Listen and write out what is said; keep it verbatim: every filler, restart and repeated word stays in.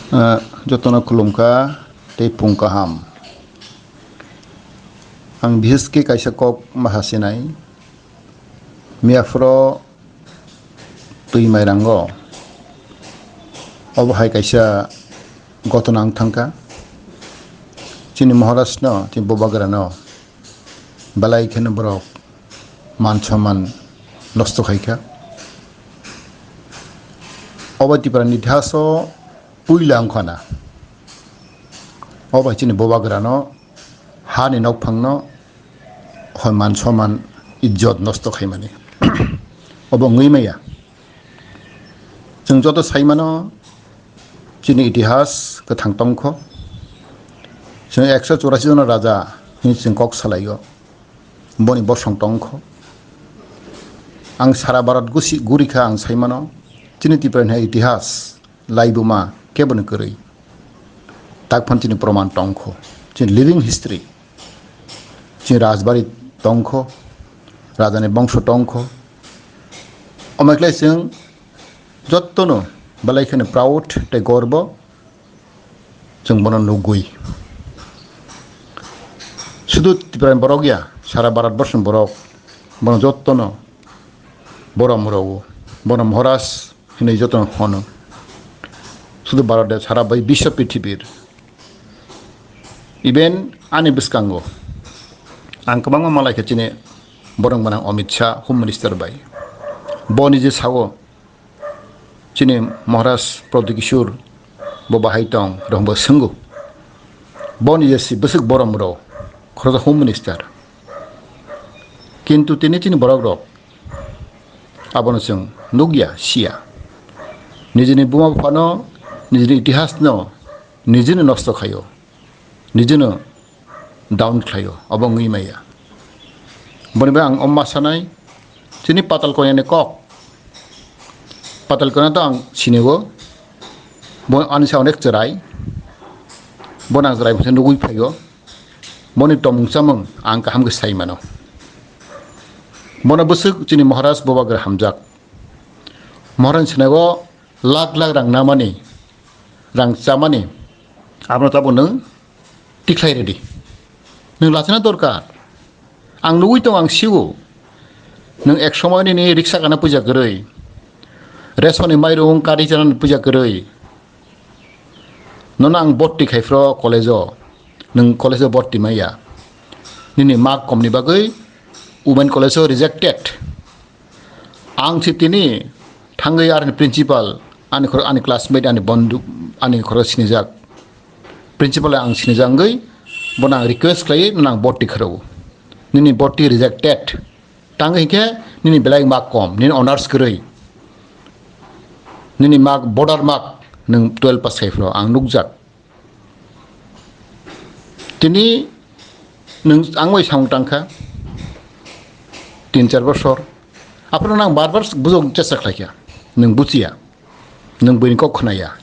Ah, jotono khulumkha tei phung kaham. Ang biheske kaisa kok maha sinai. Miyaphoro twi mairango obo hai kaisa gotona wng thangkha. Chini Maharajno, chini Bubagrano belai kheno borok man somman nosto khaikha. Obo Tiprani itihaso puila wngkhana. Obo hai chini Bubagrano, hani nokphangno hoi man somman, ijjot nosto khaimani. Obo wngwi maya. Chwng joto saimano, chini itihas kwthang tongkho. Chwng ekso churasi jona raja hwnwi chwng kok salaio. Boni bosong tongkho. Ang sara Bharat gusi gurikha ang saimano, chini Tiprani hai itihas laibuma kebono kwrwi. Takphano chini proman tongkho, chini living history. Chini rajbari tongkho, rajani bongso tongkho. Omo khlai chwng jottono belai kheno proud tei gorbo chwng bono nugwi. Sudu Tiprani borok ya, sara Bharat borsoni borok bono jottono borom rwo, bono Maharaj hinwi jotono hono. Sudu Bharat de sara bai biswa prithibir. Even ani bwskango ang kwbangma malai khe chini borok gwnang Amit Shah, Home Minister bai. Bo nije sao chini Maharaj Pradyot Kishore bo bahai tong, rwhwnbo swngo. Bo nije si bwswk borom rwo, khoroksa Home Minister. Kintu tini chini borok rok abono chwng nukya, siya. Nijini buma buphano, nijini itihasno, nijini nosto khaio, nijino down khlaio, obo wngwi maya. Boni bai ang omma sanai, chini Patal Konyani kok. Patal Konya to ang sinigo, bo ani sa onek chwrai, bono ang chwrai bwsai nugwi phaio. Boni tongmung chamung ang kaham khe sai mano. Bono bwswk chini Maharaj Bubagra hamjak. Maharaj sinago lakh lakh rang namani, rang chamani, abono tabuk nwng tikhlai rwdi. Nwng lachina dorkar. Ang nugwi tongo, ang sigo. Nwng ek somoy nini riksa gana puja kwrwi, resoni mairung kari chanani puja kwrwi. Nono ang borti khai phro college-o, nwng college-o borti maya. Nini mark komni bagwi women college-o rejected. Ang si tini thangwi arni principal, ani khoro, ani classmate, ani bondhu, ani khoro sinijak. Principal ang sinijak wngwi bono ang request khlaiwi nono ang borti khwrwo. Nini borti rejected. Tangwi hinkhe nini belai mark kom, nini honors kwrwi. Nini mark, border mark, nwng twelve pass khai phro ang nukjak. Tini nwng ang bai samung tangkha tin char bosor. Aphuru nang bar bar bujok chesta khlaikha. Nwng buchiya. Nwng buini kok khnaya.